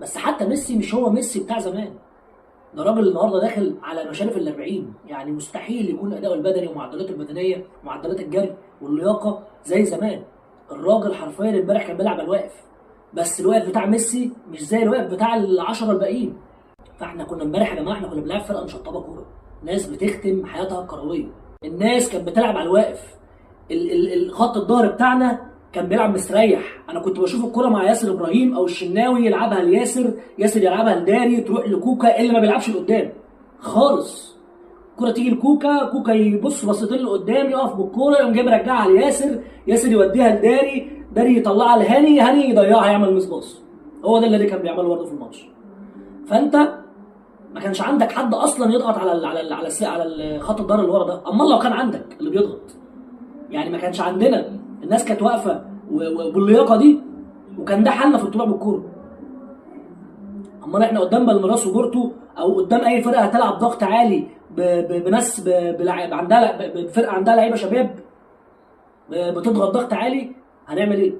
بس حتى ميسي مش هو ميسي بتاع زمان. ده راجل النهارده داخل على مشارف ال 40، يعني مستحيل يكون اداؤه البدني ومعدلاته البدنية ومعدلات الجري واللياقه زي زمان. الراجل حرفيا امبارح كان بيلعب على الواقف، بس الواقف بتاع ميسي مش زي الواقف بتاع العشرة الباقيين. فاحنا كنا امبارح يا جماعة، احنا كنا بنلعب فرقه مشطبه كورة، ناس بتختم حياتها الكروية، الناس كانت بتلعب على الواقف. الخط الظهر بتاعنا كان بيلعب مستريح. انا كنت بشوف الكرة مع ياسر ابراهيم او الشناوي يلعبها لياسر، ياسر يلعبها لداري، تروح لكوكا اللي ما بيلعبش لقدام خالص. الكرة تيجي لكوكا، كوكا يبص بصتين لقدام، يقف بالكورة، يقوم جاي مرجعها لياسر، ياسر يوديها لداري، داري يطلعها لهاني، هاني يضيعها يعمل miss pass. هو ده اللي كان بيعمله برضه في الماتش. فانت ما كانش عندك حد اصلا يضغط على ال على ال على الس- على خط الظهر اللي ورا ده. امال لو كان عندك اللي بيضغط، يعني ما كانش عندنا، الناس كانت واقفة وباللياقه دي، وكان ده حالنا في الطلوع بالكورة. امال احنا قدام بالميراس وبورتو او قدام اي فرقه هتلعب ضغط عالي بناس عندها بفرقة عندها لعيبة شباب بتضغط ضغط عالي، هنعمل ايه؟